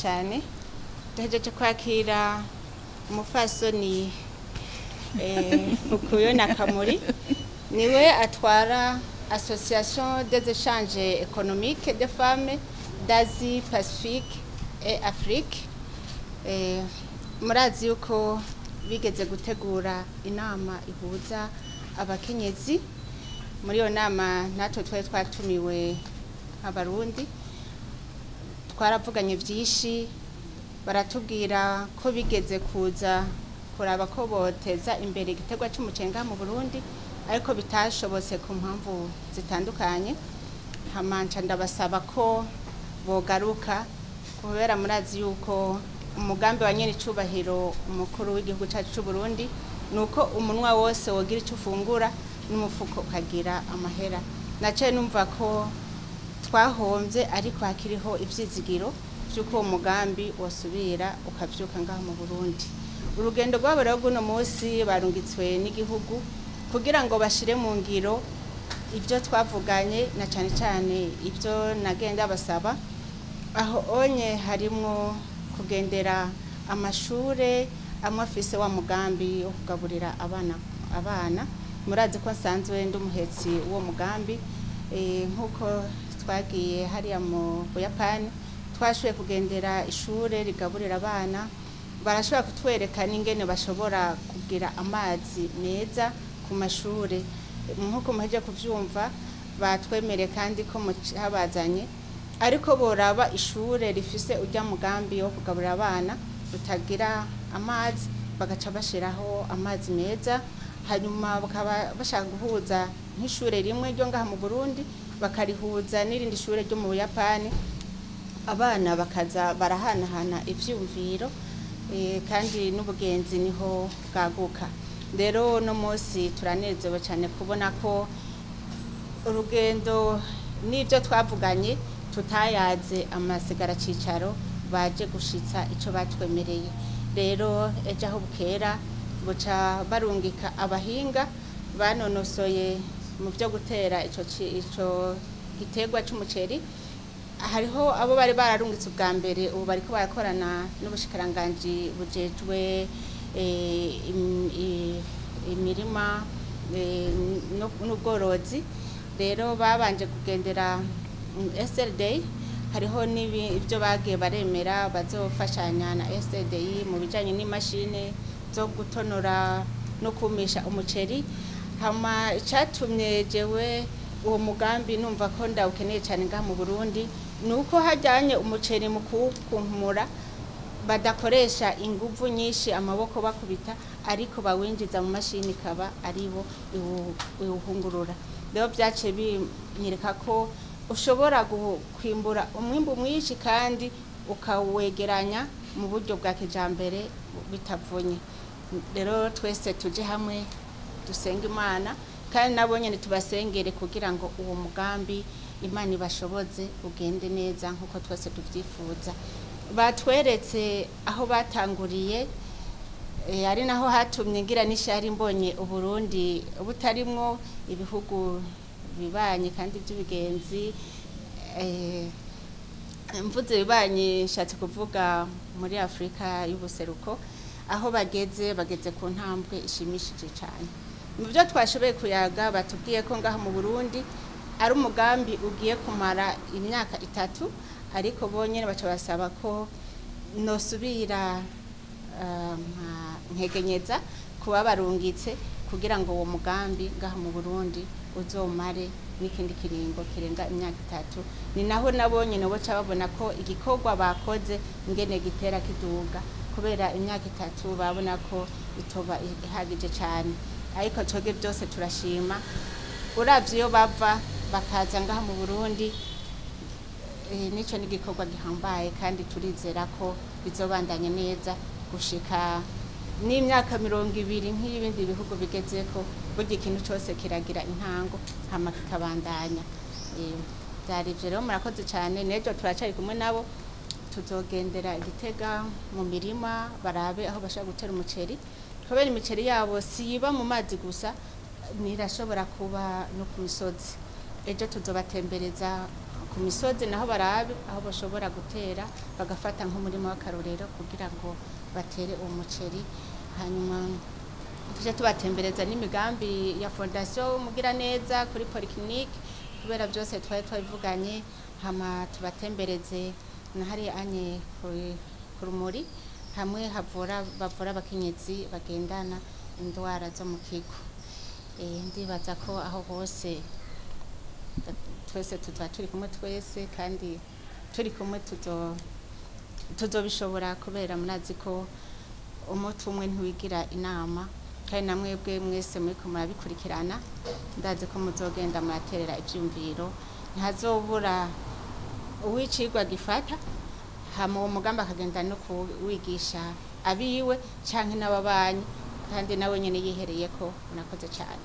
Cyane duhejeje kwakira umufasoni Fukuyo Nakamuri, niwe atwara Association des échanges économiques des femmes d'Asie Pacifique et Afrique. Murazi yuko bigeze gutegura inama ihuza abakenyezi. Muri iyo nama natwe twari twatumiwe nk'Abarundi, twaravuganye byinshi. Baratubwira ko bigeze kuza kuraba ko boteza imbere igiterwa cy'umuceri mu Burundi, ariko bitashobotse ku mpamvu zitandukanye. Hama nca ndabasaba ko bogaruka, kubera murazi yuko umugambi wa nyene icubahiro umukuru w'igihugu cyacu cy'u Burundi nuko umunwa wose wogira icyo ufungura n'umufuko ukagira amahera. Naciye numva ko twahombye, ariko hakiriho ivyizigiro vy'uko uwo mugambi wasubira ukavyuka ngaha mu Burundi. Urugendo rwabo rero rw'uno munsi, barungitswe n'igihugu kugira ngo bashire mu ngiro ibyo twavuganye, na cyane cyane ibyo nagenda basaba. Aho onye harimwo kugendera amashure amwe afise wa mugambi wo kugaburira abana. Murazi ko nsanzwe ndi umuhetsi w'uwo mugambi. Nk'uko twagiye hariya mu Buyapani, twashoboye kugendera ishure rigaburira abana, barashobora kutwereka n'ingene bashobora kugira amazi meza ku mashure. Nk'uko muheje kuvyumva, batwemereye kandi ko habazanye, ariko boraba ishure rifise urya mugambi wo kugaburira abana rutagira amazi, bagaca bashiraho amazi meza. Hanyuma bakaba bashaka guhuza nk'ishure rimwe ryo ngaha mu Burundi, bakarihuza n'irindi shure ryo mu Buyapani, abana bakaza barahanahana ivyumviro, kandi n'ubugenzi niho bwaguka. Rero no munsi turanezerewe cyane kubona ko urugendo n'ibyo twavuganye tutayaze amasigara cicaro, baje gushitsa ico batwemereye. Rero ejo aho bukera buca barungika abahinga banonosoye mu byo gutera ico giterwa c'umuceri. Hariho abo bari bararungitse ubwa mbere, ubu bariko barakorana n'ubushikiranganji bujejwe imirima n'ubworozi. Rero babanje kugendera SLD, hariho ibyo bagiye baremera bazofashanya na SLDI mu bijanye n'imashini zo gutonora no kumisha umuceri. Hama icatumye jewe uwo mugambi numva ko ndawukeneye cyane ngaha mu Burundi ni uko hajyanye umuceri mu kuwukunkumura badakoresha inguvu nyinshi, amaboko bakubita, ariko bawinjiza mu mashini ikaba aribo iwuhungurura. Rero byaciye binyereka ko ushobora kwimbura umwimbu mwinshi kandi ukawegeranya mu buryo bwa kijambere bitavunye. Rero twese tuje hamwe dusenga Imana, kandi nabo nyene tubasengere kugira ngo uwo mugambi Imana ibashoboze ugende neza nk'uko twese tuvyifuza. Batweretse aho batanguriye, ari naho hatumye ngira n'ishari mbonye Uburundi butarimwo ibihugu bibanye kandi by'ubigenzi. Mvuze bibanye nshatse kuvuga muri Afrika y'ubuseruko. Aho bageze, bageze ku ntambwe ishimishije cyane. Mu byo twashoboye kuyaga, batubwiye ko ngaha mu Burundi ari umugambi ugiye kumara imyaka 3, ariko bonyene baca basaba ko nosubira nkegenyeza kuba barungitse kugira ngo uwo mugambi ngaha mu Burundi uzomare n'ikindi kiringo kirenga imyaka 3. Ni naho nabonye nabo ca babona ko igikorwa bakoze ingene gitera kiduga, kubera imyaka 3 babona ko itoba ihagije cyane. Ariko twebwe byose turashima, uravye iyo bava bakaza ngaha mu Burundi, nico ni igikorwa gihambaye, kandi turizera ko bizobandanye neza gushika n'imyaka 20 nk'ibindi bihugu bigezeko. Burya ikintu cyose kiragira intango hama kikabandanya. Byari ivyo rero, murakoze cyane. N'ejo turacari kumwe nabo, tuzogendera Igitega mu mirima, barabe aho bashobora gutera umuceri, kubera imiceri yabo siyiba mu mazi gusa, nirashobora kuba no ku misozi. Ejo tuzobatembereza. Ku misozi naho barabe aho bashobora gutera, bagafata nk'umurima w'akarorero kugira ngo batere uwo muceri. Hanyuma tuje tubatembereza n'imigambi ya Fondation Mugiraneza kuri polyclinique, kubera byose twari twabivuganye. Hama tubatembereze na hariya anye ku Rumuri, hamwe havura bavura abakenyezi bagendana indwara zo mu kigo. Ndibaza ko aho hose twese tuzoba turi kumwe twese, kandi turi kumwe tuzobishobora, kubera murazi ko umuti umwe ntiwigira inama. Kandi na mwebwe mwese muriko murabikurikirana, ndazi ko muzogenda muraterera ivyumviro, ntihazobura uw'icigwa gifata, hama uwo mugambi akagenda no kuwigisha abiwe canke n'ababanyi, kandi nawe nyene yihereyeko. Murakoze cane.